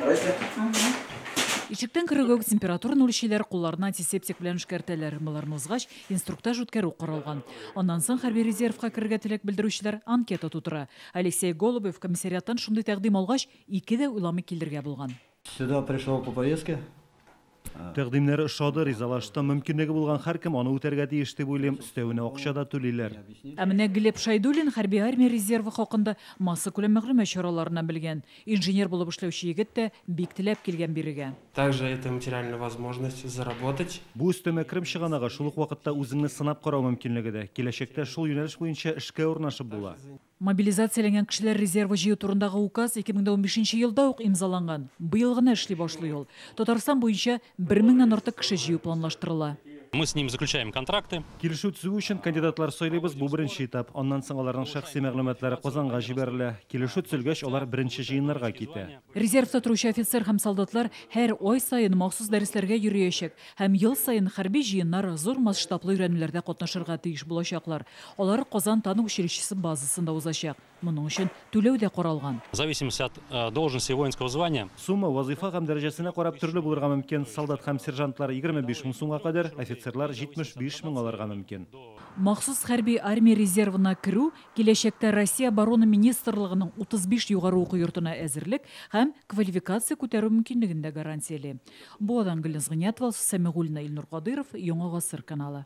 Здрасте. Ишектән керүгә үк температураны үлчиләр, кулларны антисептик белән эшкәртәләр. Боларны узгач, инструктаж үткәрү каралган. Аннан соң хәрби резервка керергә теләк белдерүчеләр анкета тутыра. Алексей Голубев комиссариаттан шундый тәкъдим алгач, ике дә уйламый килергә булган. Сюда пришел по повестке. Тәкъдимнәр ошады, ризалаштым. Мөмкинлеге булган һәркем аны үтәргә тиеш дип уйлыйм. Өстәвенә акча да түлиләр. Ә менә Глеб Шайдуллин хәрби армия резервы хакында массакүләм мәгълүмат чараларыннан белгән. Инженер булып эшләүче егет тә бик теләп килгән бирегә. Также это материальная возможность заработать. Бу өстәмә керем чыганагы, шул ук вакытта үзеңне сынап карау мөмкинлеге дә. Киләчәктә шул юнәлеш буенча эшкә урнашып була. Мобилизацияләнгән кешеләр резервы җыю турындагы указ 2015 елда ук имзаланган. Быел гына эшли башлый ул. Татарстан буенча 1 меңнән артык кеше җыю планлаштырыла. Мы с ним заключаем контракты. Килешү төзү өчен кандидатлар сайлыйбыз, бу беренче этап. Аннан соң аларның шәхси мәгълүматлары Казанга җибәрелә. Килешү төзелгәч, алар беренче җыеннарга китә. Резервта торучы офицер һәм солдатлар һәр ай саен махсус дәресләргә йөриячәк һәм ел саен хәрби җыеннар зур масштаблы өйрәнүләрдә катнашырга тиеш булачаклар. Алар Казан танк училищесы базасында узачак. Моның өчен түләү дә каралган. В зависимости от должности и воинского звания. Сумма вазыйфа һәм дәрәҗәсенә карап төрле булырга мөмкин. Солдат һәм сержантлар 25 мең сумга кадәр, офицерлар 75 мең алырга мөмкин. Махсус хәрби армия резервына керү киләчәктә Россия оборона министрлыгының 35 югары уку йортына әзерлек һәм квалификация күтәрү мөмкинлеген дә гарантияли. Буадан Гөлназ Гыйниятова, Алсу Сәмигуллина, Илнур Кадыйров, Яңа Гасыр каналы.